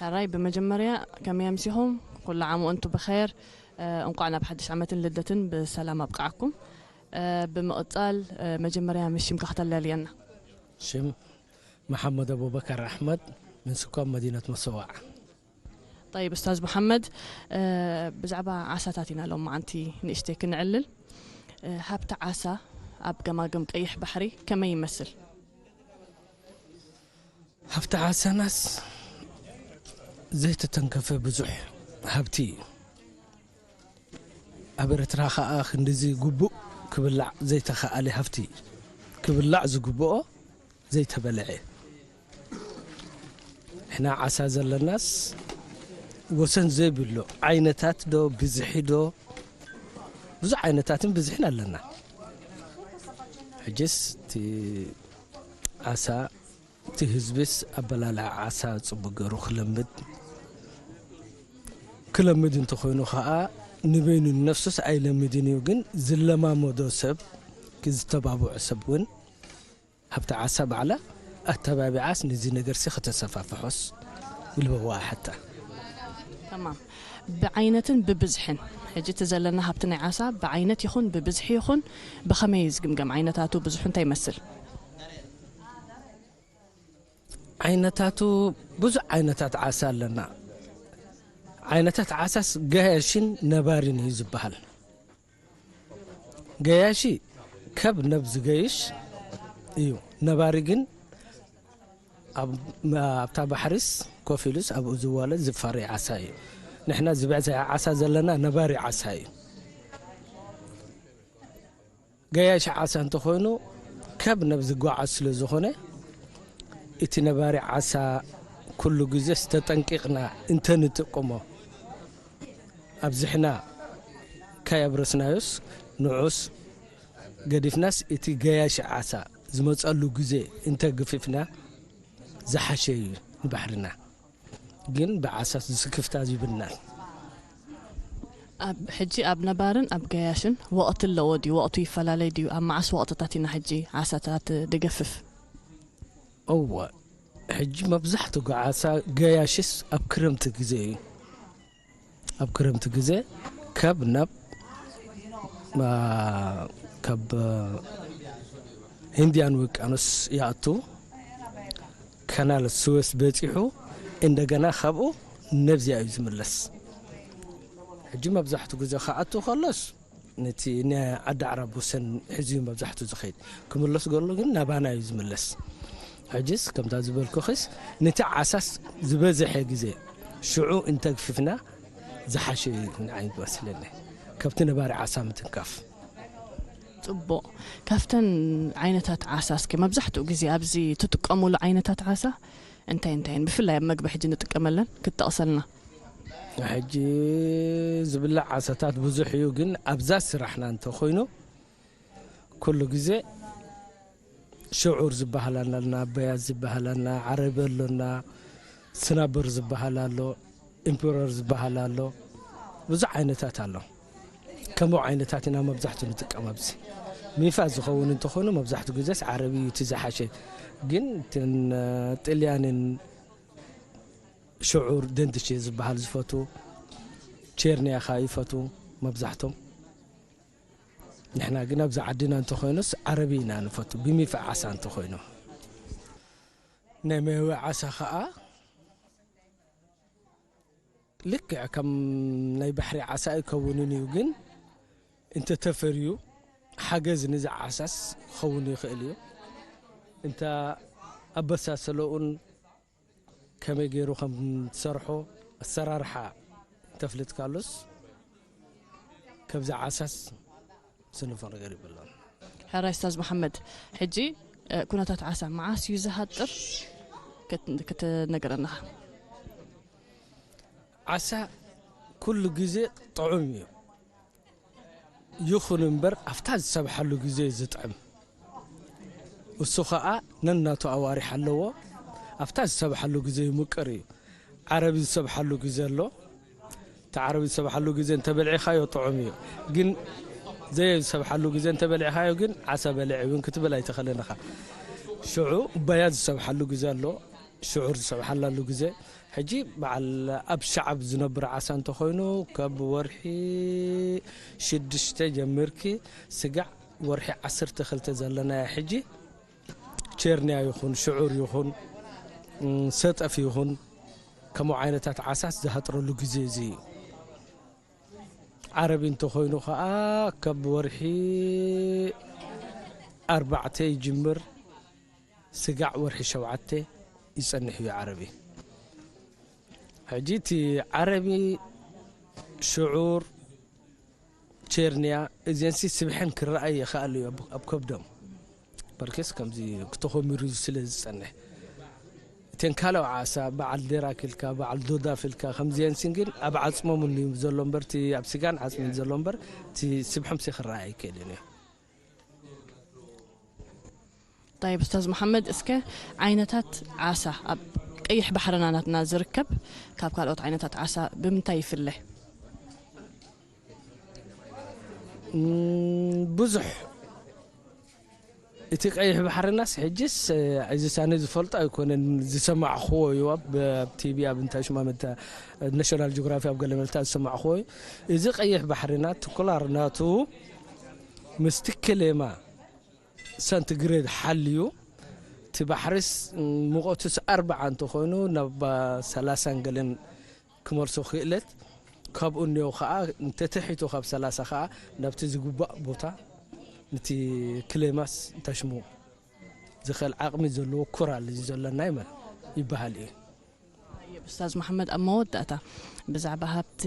ሕራይ ብመጀመርያ ከመይ ኣምሲኹም? ኩሉ ዓም ወንቱ ብኸይር። እንቋዕ ናብ ሓድሽ ዓመትን ልደትን ብሰላም ኣብቃዓኩም። ብምቕጻል መጀመርያ ምስ ሽምካ ከተላልየና። ሽም መሓመድ ኣቡበከር ኣሕመድ፣ ምን ስኳን መዲነት መሰዋዕ። ጠይብ ኡስታዝ መሓመድ፣ ብዛዕባ ዓሳታት ኢና ሎም መዓንቲ ንእሽተይ ክንዕልል። ሃብቲ ዓሳ ኣብ ገማግም ቀይሕ ባሕሪ ከመይ ይመስል? ሃብቲ ዓሳናስ ዘይተተንከፈ ብዙሕ ሃብቲ እዩ። ኣብ ኤርትራ ኸኣ ክንድዚ ግቡእ ክብላዕ ዘይተኸኣለ ሃብቲ እዩ። ክብላዕ ዝግብኦ ዘይተበልዐ። ንሕና ዓሳ ዘለናስ ወሰን ዘይብሉ ዓይነታት ዶ ብዝሒ ዶ ብዙሕ ዓይነታትን ብዝሕን ኣለና። ሕጅስ እቲ ዓሳ እቲ ህዝብስ ኣበላልዓ ዓሳ ጽቡቅ ገይሩ ክለምድ ክለምድ እንተኾይኑ ኸኣ ንበይኑ ንነፍሱስ ኣይለምድን እዩ። ግን ዝለማመዶ ሰብ ዝተባብዖ ሰብ እውን ሃብቲ ዓሳ ባዕላ ኣተባቢዓስ ነዚ ነገርሲ ከተሰፋፍሖስ ኢልበዋ ሓታ። ተማም። ብዓይነትን ብብዝሕን፣ ሕጂ እቲ ዘለና ሃብቲ ናይ ዓሳ ብዓይነት ይኹን ብብዝሒ ይኹን ብኸመይ እዩ ዝግምገም? ዓይነታቱ ብዙሑ እንታይ ይመስል? ዓይነታቱ ብዙሕ ዓይነታት ዓሳ ኣለና። ዓይነታት ዓሳስ ገያሽን ነባሪን እዩ ዝበሃል። ገያሺ ከብ ነብ ዝገይሽ እዩ። ነባሪ ግን ኣብ ኣብታ ባሕሪስ ኮፍ ኢሉስ ኣብኡ ዝዋለድ ዝፈሪ ዓሳ እዩ። ንሕና ዝበዝሐ ዓሳ ዘለና ነባሪ ዓሳ እዩ። ገያሺ ዓሳ እንተኾይኑ ከብ ነብ ዝጓዓዝ ስለ ዝኾነ እቲ ነባሪ ዓሳ ኩሉ ግዜስ ተጠንቂቕና እንተንጥቀሞ ኣብዚሕና ካይ ኣብረስናዮስ ንዑስ ገዲፍናስ እቲ ገያሺ ዓሳ ዝመጸሉ ግዜ እንተ ግፊፍና ዝሓሸ እዩ ንባሕርና። ግን ብዓሳስ ዝስክፍታ ይብልናል። ኣብ ሕጂ ኣብ ነባርን ኣብ ገያሽን ወቕቲ ኣለዎ ድዩ? ወቕቱ ይፈላለይ ድዩ? ኣብ መዓስ ወቕትታት ኢና ሕጂ ዓሳታት ድገፍፍ? እወ ሕጂ መብዛሕትኡ ዓሳ ገያሽስ ኣብ ክረምቲ ግዜ እዩ። ኣብ ክረምቲ ግዜ ካብ ናብ ማ- ካብ ህንድያን ውቅያኖስ ይኣቱ ካናል ስዌስ በፂሑ እንደገና ካብኡ ነብዚያ እዩ ዝምለስ። ሕጂ መብዛሕትኡ ግዜ ክኣቱ ከሎስ ነቲ ናይ ዓዲ ዓረብ ወሰን ሒዙ እዩ መብዛሕትኡ ዝኸይድ። ክምለስ ገሎ ግን ናባና እዩ ዝምለስ። ሕጅስ ከምታ ዝበልኩኽስ ነቲ ዓሳስ ዝበዝሐ ግዜ ሽዑ እንተግፊፍና ዝሓሸ እዩ ንዓይ ዝመስለኒ ካብቲ ነባሪ ዓሳ ምትንካፍ። ጽቡቕ። ካብተን ዓይነታት ዓሳ እስኪ መብዛሕትኡ ግዜ ኣብዚ ትጥቀሙሉ ዓይነታት ዓሳ እንታይ እንታይን ብፍላይ ኣብ መግቢ ሕጂ ንጥቀመለን ክትጠቕሰልና? ሕጂ ዝብላዕ ዓሳታት ብዙሕ እዩ፣ ግን ኣብዛ ስራሕና እንተኾይኑ ኩሉ ግዜ ሽዑር ዝበሃል ኣለና፣ በያዝ ዝበሃል ኣለና፣ ዓረቢ ኣሎና፣ ስናብር ዝበሃል ኣሎ፣ ኢምፔረር ዝበሃል ኣሎ፣ ብዙሕ ዓይነታት ኣሎ። ከምኡ ዓይነታት ኢና መብዛሕቱ ንጥቀም ኣብዚ። ሚፋ ዝኸውን እንተኾይኑ መብዛሕቱ ግዜስ ዓረቢ እዩ እቲ ዝሓሸ። ግን እተን ጥልያንን ሽዑር ደንድሽ ዝበሃል ዝፈቱ፣ ቼርንያ ኸኣ ይፈቱ መብዛሕቶም። ንሕና ግን ኣብዚ ዓድና እንተኾይኑስ ዓረቢ ኢና ንፈቱ፣ ብሚፋ ዓሳ እንተኾይኑ። ናይ መያዊ ዓሳ ኸኣ ልክዕ ከም ናይ ባሕሪ ዓሳ ኣይከውንን እዩ፣ ግን እንተተፈርዩ ሓገዝ ንዚ ዓሳስ ክኸውን ይኽእል እዩ። እንተ ኣበሳሰለኡን ከመይ ገይሩ ከም ትሰርሖ ኣሰራርሓ እንተፍልጥካሉስ ከብዚ ዓሳስ ዝንፎ ነገር ይብሎን። ሕራይ ስታዝ መሓመድ፣ ሕጂ ኩነታት ዓሳ መዓስ እዩ ዝሃጥር ክትነገረና ኢኻ? ዓሳ ኩሉ ግዜ ጥዑም እዩ። ይኹን እምበር ኣብታ ዝሰብሓሉ ግዜ እዩ ዝጥዕም። እሱ ኸኣ ነናቱ ኣዋሪሕ ኣለዎ። ኣብታ ዝሰብሓሉ ግዜ ይምቅር እዩ። ዓረቢ ዝሰብሓሉ ግዜ ኣሎ። እቲ ዓረቢ ዝሰብሓሉ ግዜ እንተበልዒኻዮ ጥዑም እዩ። ግን ዘይዝሰብሓሉ ግዜ እንተበልዒኻዮ ግን ዓሳ በልዒ እውን ክትብል ኣይትኽእልን ኢኻ። ሽዑ በያ ዝሰብሓሉ ግዜ ኣሎ። ሽዑር ዝሰብሓላሉ ግዜ። ሕጂ በዓል ኣብ ሸዓብ ዝነብር ዓሳ እንተኾይኑ፣ ካብ ወርሒ ሽዱሽተ ጀሚርኪ ስጋዕ ወርሒ ዓሰርተ ክልተ ዘለናዮ ሕጂ፣ ቸርንያ ይኹን፣ ሽዑር ይኹን፣ እም፣ ሰጠፍ ይኹን፣ ከምኡ ዓይነታት ዓሳት ዝሃጥረሉ ግዜ እዚ እዩ። ዓረቢ እንተኾይኑ ኸዓ ካብ ወርሒ ኣርባዕተ ይጅምር፣ ስጋዕ ወርሒ ሸውዓተ ይጸንሕ እዩ ዓረቢ። ሕጂ እቲ ዓረቢ፣ ሽዑር፣ ቸርንያ፣ እዚአንሲ ስብሐን ክረኣይ ይኽኣል እዩ ኣብ፣ ኣብ ከብዶም። በርኬስ ከምዚ ክተኾሚሩ ስለ ዝጸንሕ። እተን ካልኦ ዓሳ፣ በዓል ዴራክ ኢልካ፣ በዓል ዶዳፍ ኢልካ፣ ከምዚአንሲን ግን ኣብ ዓጽሞም እዩ ዘሎ እምበር፣ እቲ ኣብ ስጋን ዓጽምን ዘሎ እምበር፣ እቲ ስብሐምሲ ክረኣይ ኣይክእልን እዩ። طيب ኡስታዝ መሓመድ፣ እስከ ዓይነታት ዓሳ ኣብ ቀይሕ ባሕርና ናትና ዝርከብ ካብ ካልኦት ዓይነታት ዓሳ ብምንታይ ይፍለ? እም፣ ብዙሕ እቲ ቀይሕ ባሕርናስ ሕጅስ፣ እ፣ እዚ ሳነ ዝፈልጦ ኣይኮነን፣ ዝሰማዕኽዎ እዩ። ኣብ፣ ኣብ ቲቪ፣ ኣብ እንታይ ሽማ መታ-፣ ናሽናል ጂኦግራፊ ኣብ ገለ መልታ ዝሰማዕኽዎ እዩ። እዚ ቀይሕ ባሕርና ትኩላር ናቱ ምስቲ ክሌማ ሰንቲግሬድ ሓልዩ፣ እቲ ባሕሪስ፣ እም፣ ሙቐቱስ ኣርብዓ እንተኾይኑ ናብ ሰላሳን ገለን ክመልሶ ክእለት፣ ካብኡ እኒኦ ኸዓ እንተትሒቱ ካብ ሰላሳ ኸዓ ናብቲ ዝግባእ ቦታ ንቲ ክሌማስ እንተሽሙ ዝኽእል ዓቕሚ ዘለዎ ኮራል እዩ ዘለና ይመ-፣ ይበሃል እዩ። ኡስታዝ መሓመድ፣ ኣብ መወዳእታ ብዛዕባ ሃብቲ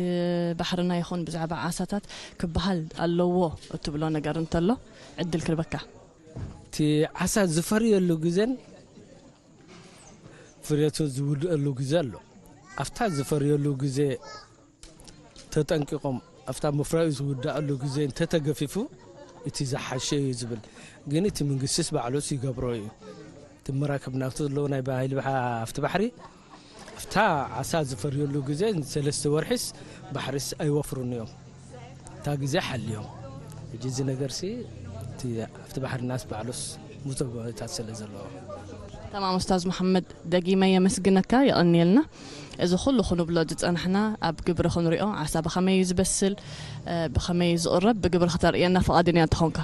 ባሕርና ይኹን ብዛዕባ ዓሳታት ክበሃል ኣለዎ እትብሎ ነገር እንተሎ ዕድል ክህበካ። እቲ ዓሳ ዝፈርየሉ ግዜን ፍርየቱ ዝውድአሉ ግዜ ኣሎ። ኣብታ ዝፈርየሉ ግዜ ተጠንቂቖም ኣብታ ምፍራዩ ዝውዳኣሉ ግዜ እንተተገፊፉ እቲ ዝሓሸ እዩ ዝብል። ግን እቲ መንግስቲስ ባዕሉስ ይገብሮ እዩ። እቲ መራክብ ናብቲ ዘለዎ ናይ ባይል ባሓ-፣ ኣብቲ ባሕሪ ኣብታ ዓሳ ዝፈርየሉ ግዜ ንሰለስተ ወርሒስ ባሕሪስ ኣይወፍሩን እዮም። እታ ግዜ ሓልዮም። ሕጂ እዚ ነገርሲ እቲ ኣብቲ ባሕሪ ናስ ባዕሉስ ሙተጎታት ስለ ዘለዎ። ተማም ኡስታዝ መሓመድ፣ ደጊመ የመስግነካ፣ የቐንየልና። እዚ ኩሉ ክንብሎ ዝጸናሕና ኣብ ግብሪ ክንሪኦ፣ ዓሳ ብኸመይ እዩ ዝበስል፣ እ፣ ብኸመይ እዩ ዝቕረብ፣ ብግብሪ ክተርእየና ፍቓደኛ እንተኾንካ።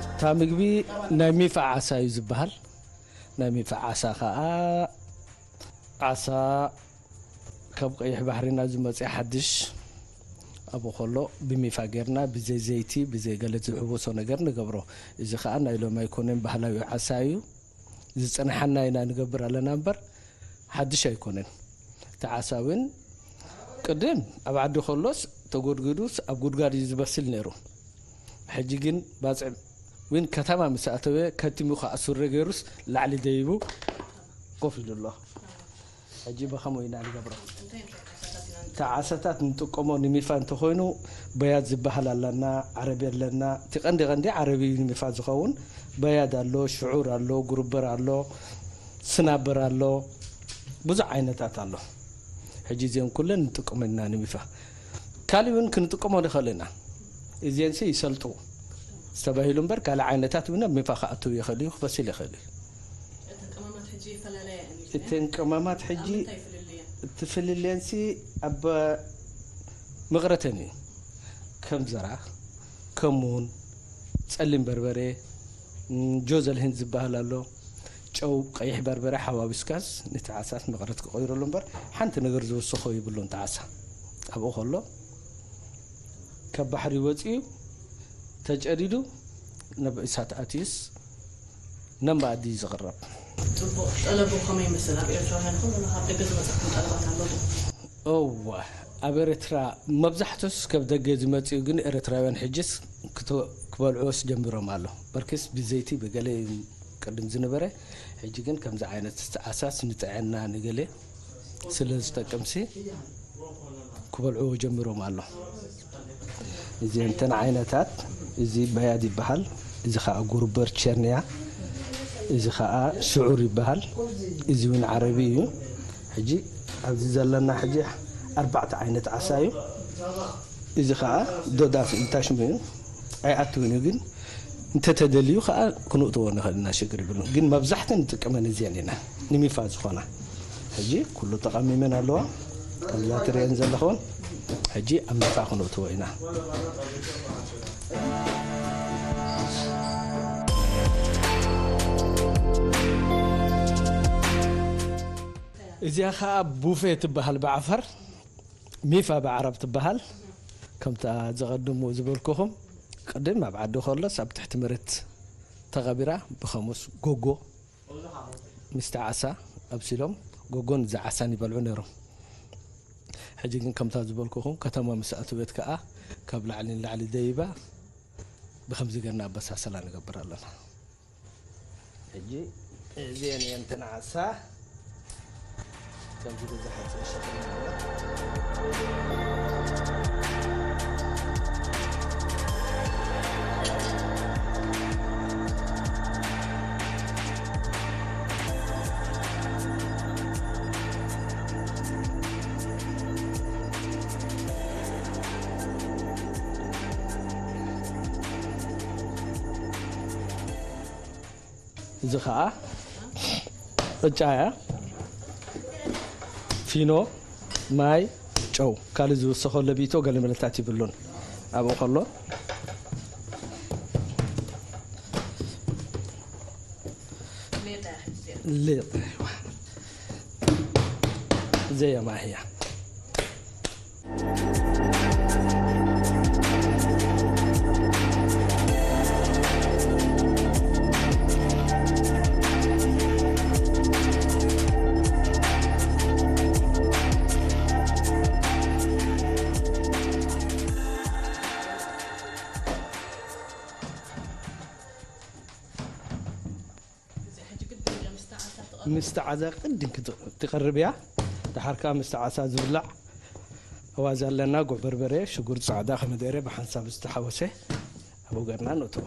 እታ ምግቢ ናይ ሚፋ ዓሳ እዩ ዝበሃል። ናይ ሚፋ ዓሳ ኸዓ ዓሳ ካብ ቀይሕ ባሕሪና ዝመፅእ ሓድሽ ኣብኡ ከሎ ብሚፋ ጌርና ብዘይ ዘይቲ ብዘይ ገለ ዝሕወሶ ነገር ንገብሮ። እዚ ኸዓ ናይ ሎም ኣይኮነን፣ ባህላዊ ዓሳ እዩ። ዝፀንሓና ኢና ንገብር ኣለና እምበር ሓድሽ ኣይኮነን። እቲ ዓሳ እውን ቅድም ኣብ ዓዲ ከሎስ ተጎድጒዱስ ኣብ ጉድጓድ እዩ ዝበስል ነይሩ። ሕጂ ግን ባፅዕ እውን ከተማ ምስ ኣተወ ከቲሙ ከዓ ሱረ ገይሩስ ላዕሊ ደይቡ ኮፍ ኢሉ ኣሎ። ሕጂ ብኸምኡ ኢና ንገብሮ። እቲ ዓሳታት ንጥቀሞ ንሚፋ እንተኾይኑ፣ በያድ ዝበሃል ኣለና፣ ዓረቢ ኣለና። እቲ ቀንዲ ቀንዲ ዓረቢ እዩ ንሚፋ ዝኸውን። በያድ ኣሎ፣ ሽዑር ኣሎ፣ ጉርበር ኣሎ፣ ስናበር ኣሎ፣ ብዙሕ ዓይነታት ኣሎ። ሕጂ እዚኦም ኩለን ንጥቀመና ንሚፋ። ካልእ እውን ክንጥቀሞ ንኽእል ኢና። እዚአንሲ ይሰልጡ ዝተባሂሉ እምበር፣ ካልእ ዓይነታት እውን ኣብ ሚፋ ክኣትው ይኽእል እዩ፣ ክበስል ይኽእል እዩ። እተን ቀማማት ሕጂ ይፈላለያ እየን ኢልክኒ። እተን ቀማማት ሕጂ ኣብ ምንታይ ይፍልልያ? እቲ ፍልልየንሲ ኣብ መቕረተን እዩ። ከም ዘራ፣ ከሙን፣ ጸሊም በርበረ፣ ም፣ ጆዘል ህንድ ዝበሃል ኣሎ። ጨው፣ ቀይሕ በርበረ ሓዋዊስካስ ነቲ ዓሳስ መቐረት ክቐይረሉ እምበር፣ ሓንቲ ነገር ዝውስኾ ይብሉን። እቲ ዓሳ ኣብኡ ከሎ ካብ ባሕሪ ወጺኡ ተጨዲዱ ናብ እሳት ኣትዩስ ናብ መኣዲ እዩ ዝቕረብ። ጽቡቕ። ጠለቡ ከመይ ይመስል? ኣብ ኤርትራውያን ይኹን ወላ ካብ ደገ ዝመጸኩም ጠለባት ኣሎ ዶ? እወ፣ ኣብ ኤርትራ መብዛሕትኡስ ካብ ደገ ዝመጽኡ፣ ግን ኤርትራውያን ሕጅስ ክተ-፣ ክበልዕዎስ ጀሚሮም ኣሎ። በርክስ ብዘይቲ ብገለ እዩ ቅድም ዝነበረ፣ ሕጂ ግን ከምዚ ዓይነት ዓሳስ ንጥዕና ንገለ ስለ ዝጠቅምሲ ክበልዕዎ ጀሚሮም ኣሎ። እዚ እንተን ዓይነታት፣ እዚ በያድ ይበሃል፣ እዚ ኸዓ ጉርበር ቸርንያ፣ እዚ ኸዓ ሽዑር ይበሃል። እዚ እውን ዓረቢ እዩ። ሕጂ ኣብዚ ዘለና ሕጂ ኣርባዕተ ዓይነት ዓሳ እዩ። እዚ ኸዓ ዶዳፍ ኢልታ ሽሙ እዩ። ኣይኣትውን እዩ፣ ግን እንተተደልዩ ኸዓ ክንእትዎ ንኽእል ኢና፣ ሽግር ይብሉን። ግን መብዛሕትኡ ንጥቀመን እዚአን ኢና፣ ንሚፋ ዝኾና። ሕጂ ኩሉ ተቐሚመን ኣለዋ፣ ከምዛ ትርእየን ዘለኹን። ሕጂ ኣብ ሚፋ ክንእትዎ ኢና። እዚኣ ኸዓ ቡፌ ትበሃል ብዓፋር፣ ሚፋ ብዓረብ ትበሃል። ከምታ ዝቐድሙ ዝበልኩኹም፣ ቅድም ኣብ ዓዲ ከሎስ ኣብ ትሕቲ መሬት ተቐቢራ፣ ብኸሙስ ጎጎ ምስቲ ዓሳ ኣብሲሎም፣ ጎጎን እዚ ዓሳን ይበልዑ ነይሮም። ሕጂ ግን ከምታ ዝበልኩኹም፣ ከተማ ምስ ኣተወት ከኣ ካብ ላዕሊ ንላዕሊ ደይባ፣ ብኸምዚ ገርና ኣበሳሰላ ንገብር ኣለና። ሕጂ እዚአን እየን እተን ዓሳ። ከምዚ ገዛ ሓፂን ሸኽሚ ኣለዋ። እዚ ኸዓ ቅጫ እያ። ፊኖ፣ ማይ፣ ጨው፣ ካልእ ዝውሰኾ ለቢቶ ገለ መለታት ይብሉን። ኣብኡ ከሎ ሌጣ፣ እዋ። ዘየማህያ። ምስቲ ዓዛ ቅድም ክት-፣ ትቐርብ እያ። ደሓር ከኣ ምስቲ ዓሳ ዝብላዕ ኣዋዘ ኣለና። ጉዕ በርበረ፣ ሽጉርቲ ጻዕዳ፣ ኮሚደረ ብሓንሳብ ዝተሓወሰ ኣብኡ ገርና ነእትዎ።